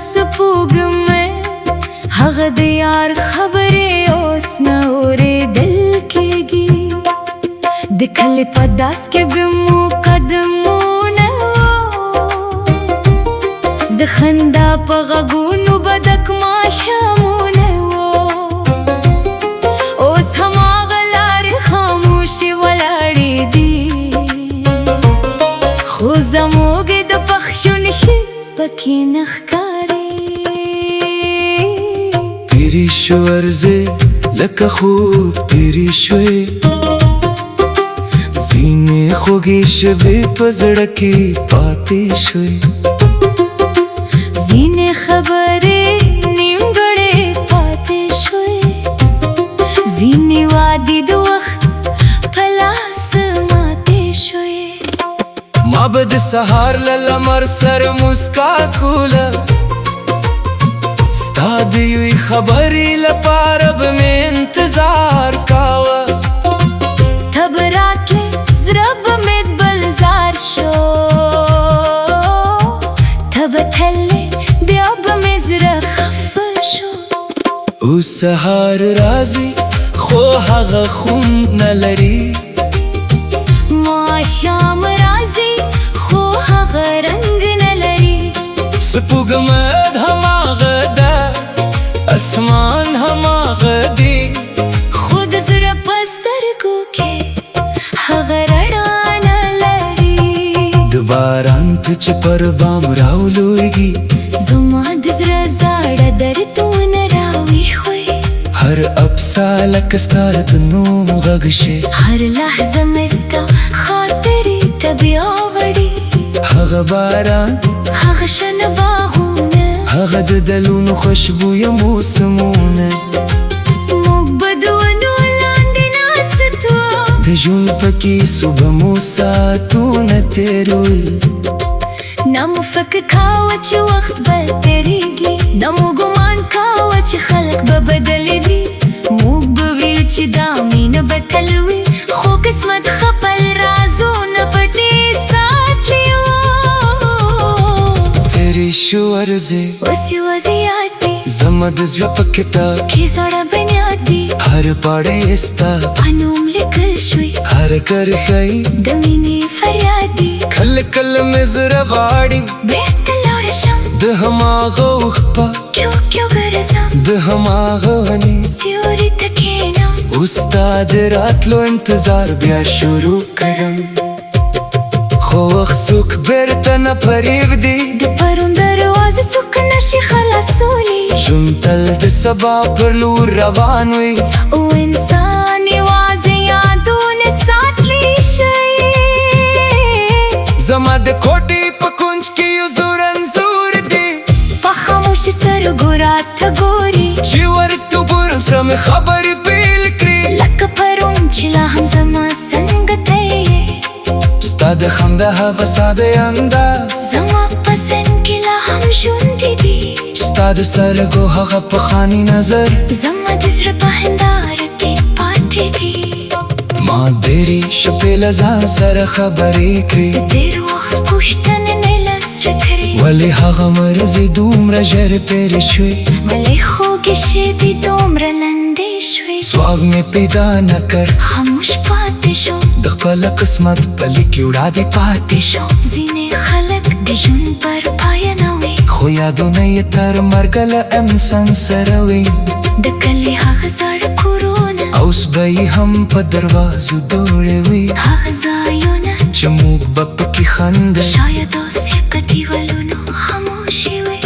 سپوږمۍ، هغه د یار خبرې اوس نه اورېدل کېږي. د کلي په داس کې به مو قدمونه وو، د خندا په غږونو به ډک ماښامونه وو. اوس هماغه لارې خاموشې ولاړې دي، خو زموږ د پښو نښې پکې نه ښکاري. تیری شو ورځې لکه خوب تیری شوې، ځینې خوږې شېبې په زړه کې پاتې شوې. ځینې خبرې نیمګړې پاتې شوې، ځینې وعدې د وخت په لاس ماتې شوې. ما به د سهار له لمر سره مسکا کوله، ستا د یوې خبرې لپاره به مې انتظار کاوه. ته به راتلې، زړه به مې بل زار شو. ته به تللې، بیا به مې زړه خفه شو. اوس سهار راځي خو هغه خوند نه لري. ماښام راځي خو هغه رنګ نه لري. سپوږمۍ هماغه ده، اسمان هماغه دی، خو د زړه په سترګو کې هغه رڼا نه لري. د باران ته چې پر بام راولویږي، زما د زړه زاړه دردونه راویښوي. هر ابسا لکه ستا د نوم غږ شي. هر لحظه مې ستا خاطرې ته بیا وړي. هغه باران، هغه شنه باغونه، هغه د دلونو خوشبویه موسمونه. موږ به د ونو لاندې ناست وو، د ژوند په کیسو به مو ساعتونه تېرول. نه مو فکر کاوه چې وخت به تېرېږي، نه مو ګمان کاوه چې خلک به بدل دي. موږ به ویل چې دا مینه به تل وي، خو قسمت خپل رازونه پټې ساتلي وو. تېرې شو ورځې، اوس یوازې یاد دي. زما د زړه په کتاب کې زاړه بنیاد دي. هر پاڼه یې ستا په نوم لیکل شوی، هر کرښه یې د مینې فریاد دي. کله کله مې زړه غواړي بېرته لاړ شم د هماغه وخت په کیو کیو ګرځم، د هماغه ونې سیوري ته کښېنم. اوس ستا د راتلو انتظار بیا شروع کړم، خو وخت څوک بیرته نه پرېږدي. د پرون دروازه څوک نشي خلاصولی. ژوند تل د سبا پر لور روان وي، او انسان یوازې یادونه ساتلی شي. زما د کوټې په کونج کې یو زوړ انځور دی، په خاموش سترګو راته ګوري، چې ورته وګورم زړه مې خبرې پیل کړي. لکه پرون چې لا هم زما څنګ ته یې. ستا د خندا هغه ساده انداز زما په ذهن کې لا هم ژوندی دی. ستا د سترګو هغه پخوانی نظر زما د زړه په هنداره کې پاتې دی. ما ډېرې شپې له ځان سره خبرې کړې، د تېر وخت پوښتنې مې له زړه کړې. ولې هغه ورځې دومره ژر تېرې شوې؟ ولې خوږې شېبې دومره لنډې شوې؟ ځواب مې پیدا نه کړ، خاموش پاتې شو، د خپل قسمت په لیکې وړاندې پاتې شو. ځینې خلک د ژوند پر پایه نه وي، خو یادونه یې تر مرګه له انسان سره وي. د کلي هغه زاړه کورونه، اوس به یې هم په دروازو دوړې وي. هغه ځایونه چې موږ به پکې خندل، شاید اوس یې په دیوالونو خاموشي وي.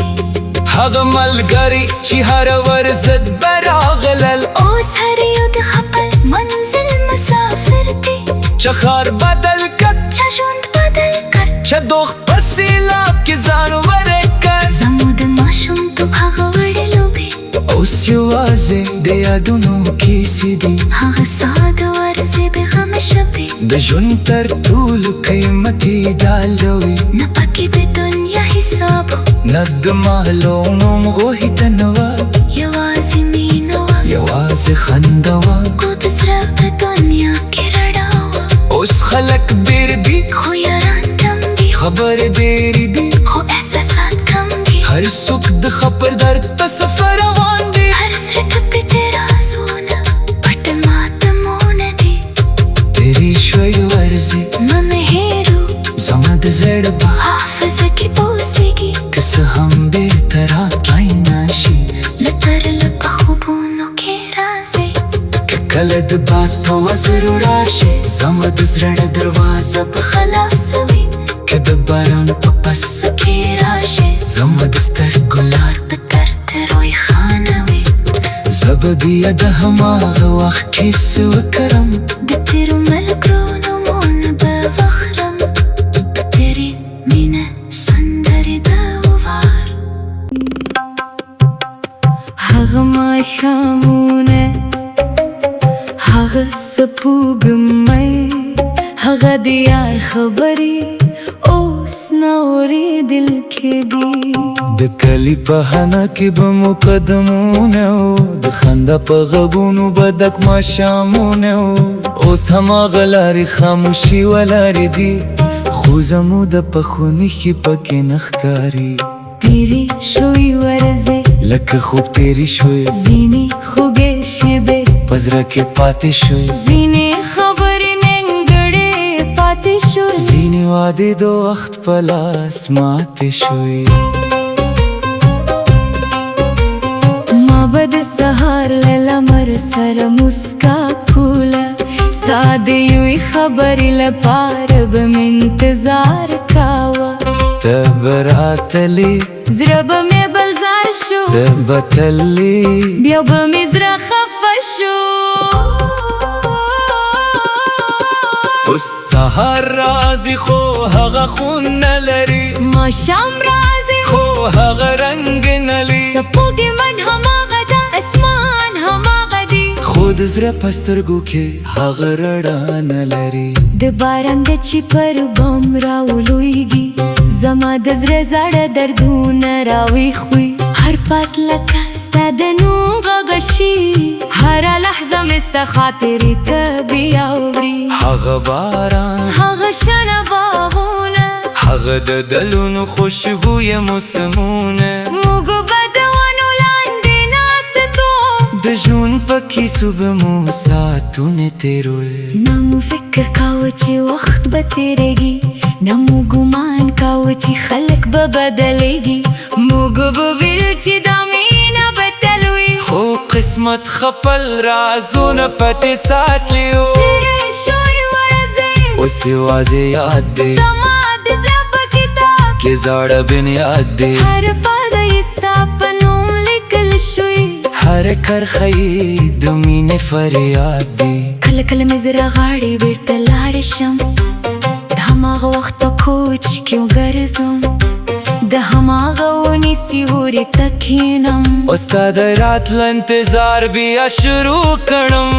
هغه ملګري چې هره ورځ به راغلل، اوس هر یو د خپل منزل مسافر دی. چا ښار بدل کړ، چا ژوند بدل کړ، چا دوخت په سیلاب کې ځان ورک کړ. زموږ د ماشومتوب هغه وړې لوبې، اوس یوازې د یادونو کیسې دي. هغه ساده ورځې، بې غمه شپې، د ژوند تر ټولو قیمتي ډالۍ، نه پکې د دنیا حساب، نه د مال او نوم غوښتنه وه، یوازې مینه وه، یوازې خندا وه، او د زړه په دنیا کې رڼا وه. اوس خلک ډېر دي، خو یاران کم دي، خبرې ډېرې دي، خو احساسات کم دي. هر څوک د خپل درد په سفر روان دي. هر زړه ټپي دی رازونه پټ ماتمونه دي. تېرې شوې ورځې مه مې هېرو، زما د زړه په حافظه کې اوسېږي. که څه هم بېرته راتلای نه شي. له ترله په خوبونو کې راځي. که کله د باد په وزرو راشي، زما د زړه دروازه به خلاصوي. که د باران په پسه کې راشي، زما د سترګو لار به درته روښانه وي. زه به بیا د هماغه وخت کیسه وکړم. د تېرو ملګرو نومونه به واخلم، د تېرې مینې سندرې د وار. هغه ماښامونه، هغه سپوږمۍ، هغه د یار خبرې اوس نه اورېدل کېږي. د کلي په حنا کې به مو قدمونه وو، د خندا په غږونو به ډک ماښامونه وو. اوس هماغه لارې خاموشي ولاړې دي، خو زموږ د پښو نښې پکې نه ښکاري. تېرې شوې ورځې لکه خوب تېرې شوې، ځینې خوږې شېبې په زړه کې پاتې شوې، ځینې خبرې نیمګړې پاتې شوې، ځینې وعدې د وخت په لاس ماتې شوې. ما به د سهار له لمر سره مسکا کوله، ستا د یوې خبرې لپاره به مې انتظار کاوه. ته به راتلې، زړه به مې بل ځار شو، ته به تللې، بیا به مې زړه خفه شو. اوس سهار راځي خو هغه خوند نه لري، ماښام راځي خو هغه رنګ نه لري. سپوږمۍ هماغه ده، اسمان هماغه دی، خو د زړه په سترګو کې هغه رڼا نه لري. د باران د چې پر بام راولویږي، زما د زړه زاړه دردونه راویښوي. هر پات لکه ستا د نوم غږ شي، هره لحظه مې ستا خاطرې ته بیا وړي. هغه باران، هغه شنه باغونه، هغه د دلونو خوشبویه موسمونه، موږ به د ونو لاندې ناست وو، د ژوند په کیسو به مو ساعتونه تېرول. نه مو فکر کاوه چې وخت به تېرېږي، نه مو ګمان کاوه چې خلک به بدلېږي. موږ به ویل چې دا مینه به تل وي، خو قسمت خپل رازونه پټ ساتلي وو. تېرې شوې ورځې اوس یوازې یاد دی، زما د زړه په کتاب کې زاړه بنیاد دی. هر پاڼه یې ستا په نوم لیکل شوې، هر کرښه یې د مینې فریاد دی. کله کله مې زړه غواړي بېرته لاړ شم، د هماغه وخت په کوچ کې وګرځم، د هماغه ونې سیوري ته کښېنم. ستا د راتلو انتظار بیا شروع کړم.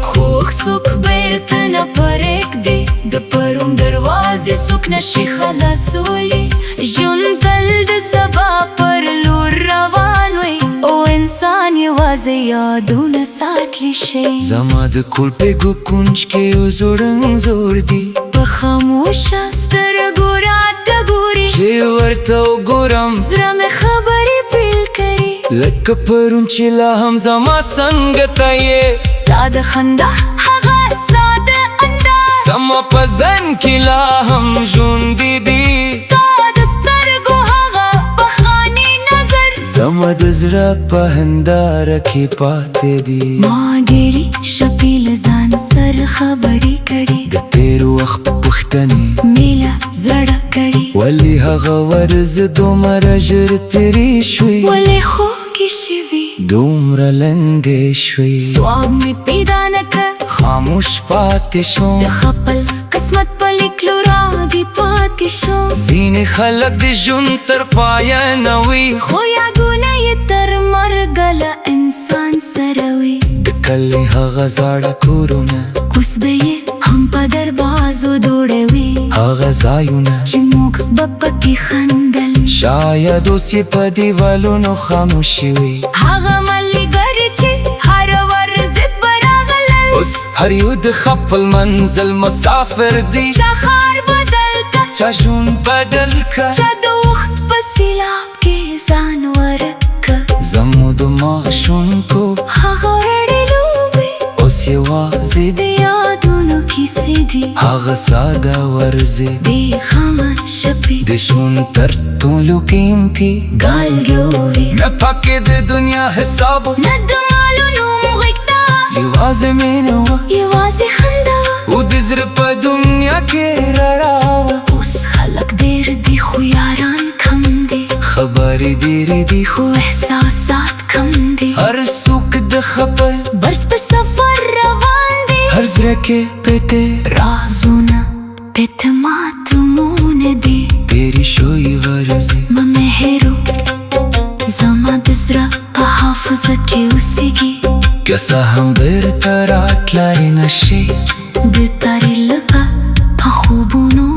خو څوک بېرته نه پرېږدي، د پرون دروازې څوک نه شي خلاصولی. ژوند تل د سبا پر لور روان وي، او انسان یوازې یادونه ساتلی شي. زما د کور په کونج کې یو زوړ انځور دی، په خاموشه سترګو راته ګوري، چې ورته وګورم زړه مې خبرې پیل کړي، لکه پرون چې لا هم زما څنګ ته یې. ستا د خندا هغه ساده انداز زما په ذهن کې لا هم ژوندي دي، ستا د سترګو هغه پخوانی نظر زما د زړه په هنداره کې پاتې دي. ما ډېرې شپې له ځان سره خبرې کړې، د تېر وخت پوښتنې مې له زړه کړې، ولې هغه ورځ دومره ژر تېرې شوې، ولې خوږې شوې، دومره لندې شوې. ځواب مې پیدا نه کړ، خاموش پاتې شوم، د خپل قسمت په لیکلو راضي پاتې شوم. ځینې خلک د ژوند تر پایه نه وي، خو یادونه یې تر مرګه له انسان سره وي. د کلي هغه زاړه کورونه اوس به یې هم په دروازو دوړوي، هغه ځایونه چې موږ به پکې خندل، شاید اوس یې په دیوالونو خاموشي وي. هغه ملګري چې هره ورځ به راغلل، اوس هر یو د خپل منزل مسافر دی، چا ښار بدل کړ، چا ژوند بدل کړ، چا د وخت په سیلاب کې ځان ورځې د یادونو کیسې دي. هغه ساده ورځې، بې غمه شپې، د ژوند تر ټولو قیمتي ګالګیو وي. نه پکې د دنیا حساب، نه د مالونو غږتا، یوازې مینه وه، یوازې خندا وه، او د زړه په دنیا کې رڼا وه. اوس خلک ډېر دي خو یاران کم دي. خبرې ډېرې دي خو احساسات کم دي. هر څوک د خپل برس په سفر روان دي، هر زړه کې پټ رازونه پټ ماتمونه دي. تېرې شوې ورځې مه مې هېرو، زما د زړه په حافظه کې اوسېږي. که څه هم بیرته راتلای نشي. د تاري لپه په خوبونو